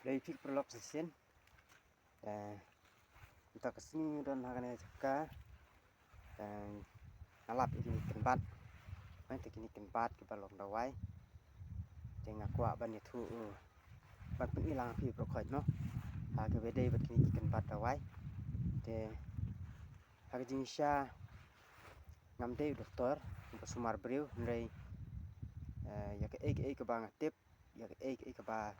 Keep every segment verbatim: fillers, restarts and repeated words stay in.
Khublei phi paralok shisien. Eh, mynta ka sngi nga don ha kane ka jaka. Eh, nga lap ïa kine ki kynbat. Mynta kine ki kynbat kiba long dawai. Te nga kwah ban ïathuh, uh, ban pyni lang phi baroh khoit noh. Ha kaba dei bad kine ki kynbat dawai. Te ha ka jingshisha ngam dei u doktor, ba sumar briew, hynrei, eh, ïa kaei kaei kaba nga tip, ïa kaei kaei kaba,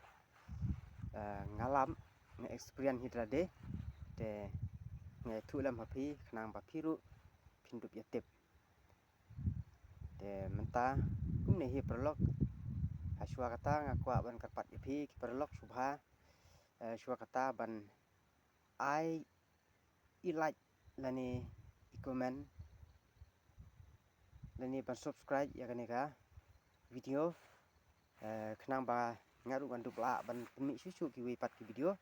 eh, nga lap, nga experience hi da lade, te nga ïathuh lem ha phi, khnang ba phi ruh phin dup ïa tip. Te mynta, kumne hi paralok, ha shuwa kata nga kwah ban kyrpad ïa phi ki paralok sngewbha, eh, shuwa kata ban ai i like lane i comment lane ban subscribe ïa kane ka video, eh, khnang ba nga ruh ngan dup lah ban pynmih shuh shuh kiwei pat ki video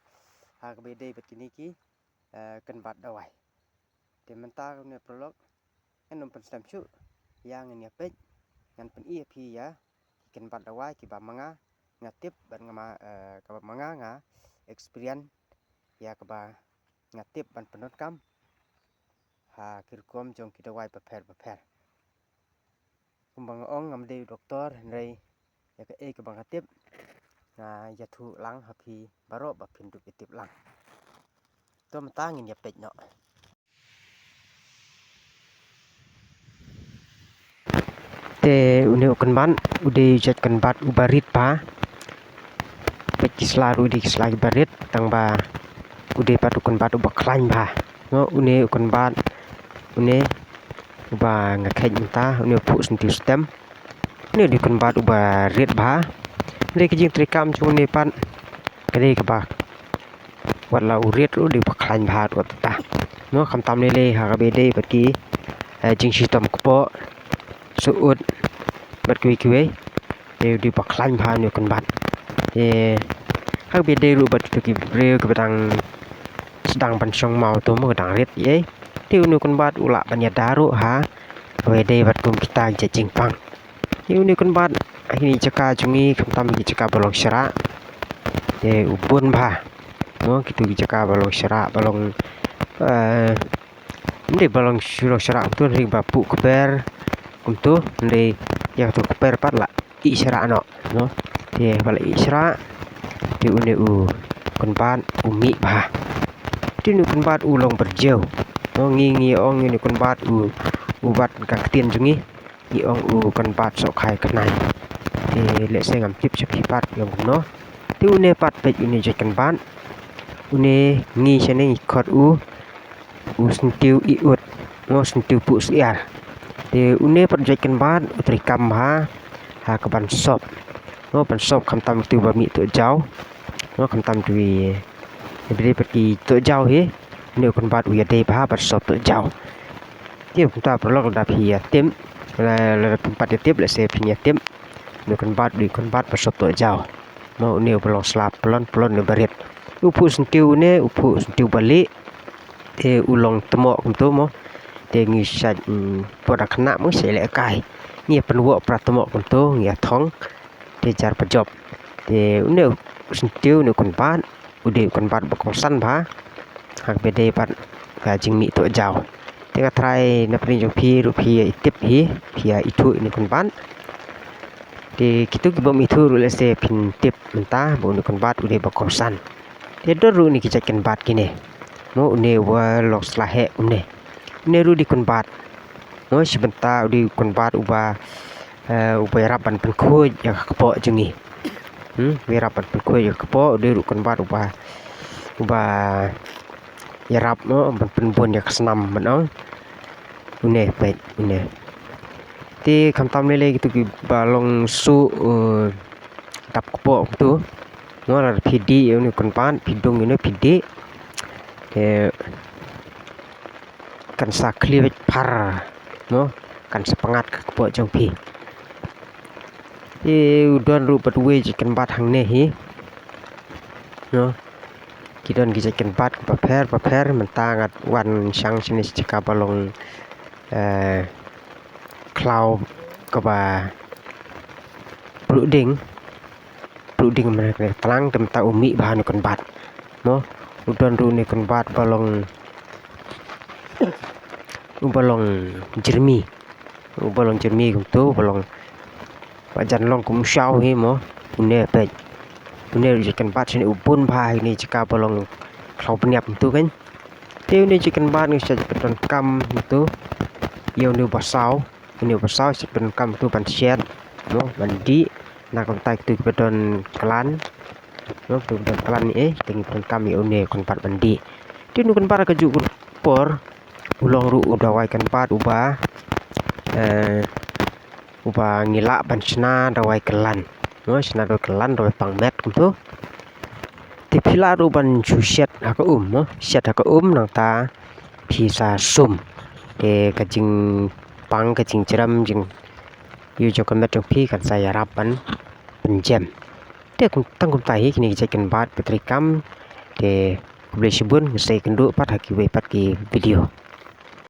ha kaba dei bad kine ki, eh, kynbat dawai. Te mynta kumne paralok, ngan ym pynslem shuh, ïa ngin ïa peit, ngan pyni ïa phi ïa ki kynbat dawai kiba ma nga nga tip bad nga ma, eh, kaba ma nga nga experience ïa kaba nga tip ban pyndonkam ha ki rukom jong ki dawai bapher bapher. Kumba nga ong ngam dei u doktor, hynrei ïa kaei kaba nga tip nga ïathuh lang ha phi baroh ba phin dup ïa tip lang. To mynta ngin ïa peit noh. Te une u kynbat u dei u jait kynbat uba rit bha. Peit ki sla ruh u dei ki sla kiba rit, tang ba u dei pat u kynbat uba khlaiñ bha. Noh, une u kynbat une uba nga kheit mynta, une u phuh syntiew stem. Une u dei u kynbat uba rit bha. Hynrei ka jingtrei kam jong une pat ka dei kaba wat la u rit ruh u dei uba khlaiñ bha ruh kata. Noh, khamtam lei lei ha kaba dei bad ki, eh, jingshitom kpoh, shu ud bad kiwei kiwei. Te u dei uba khlaiñ bha une u kynbat. Te ha kaba dei ruh bad kito ki briew kiba dang sdang ban shong maw to mo ka dang rit ïa. Te une u kynbat u lah ban ïada ruh ha kaba dei bad kum kita ki jait jingpang. Te une u kynbat ha kine ki jaka jong ngi khamtam ki jaka ba long shrah. Te u bun bha. Mo kito ki jaka ba long shrah, ba long, eh, ym dei ba long shu long shrah kumto, hynrei ba phuh kper kumto, hynrei ïa kato kper pat la ih shrah noh, noh. Te ba la ih shrah, te une u kynbat u mih bha. Te une u kynbat u long byrjiew. Noh, ngi, ngi ong une u kynbat u, u bat ka ktien jong ngi, ngi ong u kynbat sohkhai khnai. Te lehse ngam tip sha phi pat ïa kumno. Te une pat peit une jait kynbat. Une ngi shane ngi khot u, u syntiew i ud, noh, syntiew phuh syiar. Te une pat jait kynbat u trei kam bha ha ka ban sop. Noh, ban sop khamtam kito ba mih to jaw. Noh, khamtam kito i, i dei pat ki to jaw hi. Une u kynbat u ïadei bha ban sop to jaw. Te kumta paralok lada phi ïa tip, la, lada phi pat ïa tip, lehse phin ïa tip. Une u kynbat u dei u kynbat ba sop to jaw. Mo une uba long sla plon plon uba rit. U phuh syntiew une, u phuh syntiew ba lieh. Te u long tmoh kumto mo. Te ngi shait, mm, por da khynnah mo shait leh kai. Ngi pynwoh pra tmoh kumto, ngi ïa thong. Te jar pajop. Te une u syntiew une u kynbat u dei u kynbat ba kongsan bha. Ha kaba dei bad ka jingmih to jaw. Te nga tharai na pdeng jong phi ruh phi ïa tip hi, phi ïa ithuh ïa une u kynbat. Te kito ki bym ithuh ruh lehse phin tip mynta ba une u kynbat u dei ba kongsan. Te don ruh une ki jait kynbat kine. Mo une uba long sla heh une. Une ruh u dei u kynbat. Mo shi bynta u dei u kynbat uba, eh, uba ïarap ban pynkhuid ïa ka kpoh jong ngi. Hmm, uba ïarap ban pynkhuid ïa ka kpoh, u dei ruh u kynbat uba, uba ïarap mo ban pynbun ïa ka snam ban ong. Une peit une. Te khamtam lei lei kito kiba long suh, eh, dap kpoh kumto. Mo lada phi dih ïa une u kynbat, phi dung ïa une phi dih. Te kan sa khlieh beit phar, mo, kan sa pyngngad ka kpoh jong phi. Te u don ruh pat uwei jait kynbat hangne hi. Mo. Ki don ki jait kynbat bapher bapher, mynta nga wan shang shane sha jaka ba long, eh, khlaw kaba pluh ding. plu ding man kane ka tlang, te mynta u mih bha une u kynbat. Mo, u don ruh une u kynbat ba long, uba long jyrmi. Uba long jyrmi kumtu, uba long ba jan long kum u shaw hi mo. Une peit. Une ruh jait kynbat shane u bun bha ha kine ki jaka ba long khlaw bniap kumtu kan. Te une jait kynbat ngi sa jait pyndonkam kumtu ïa une uba saw. Une uba saw sa jait pyndonkam kumtu ban shet mo, ban dih. Na kumta kito kiba don klan. Mo, kito kiba don klan ne eh, te ngi pyndonkam ïa une u kynbat ban dih. Te une u kynbat ha kajuh ka por u long ruh u dawai kynbat uba, eh, uba ngi lah ban shna dawai klan. Mo, shna dawai klan, dawai pang met kumtu. Te phi lah ruh ban shu shet ha ka um, mo, shet ha ka um nangta phi sa sum. Te ka jingpang, ka jingjrem, jingïoh jong ka met jong phi kan sa ïarap ban pynjem. Te kum, tang kumta hi kine ki jait kynbat ba treikam. Te khublei shibun, ngin sa ïakynduh pat ha kiwei pat ki video.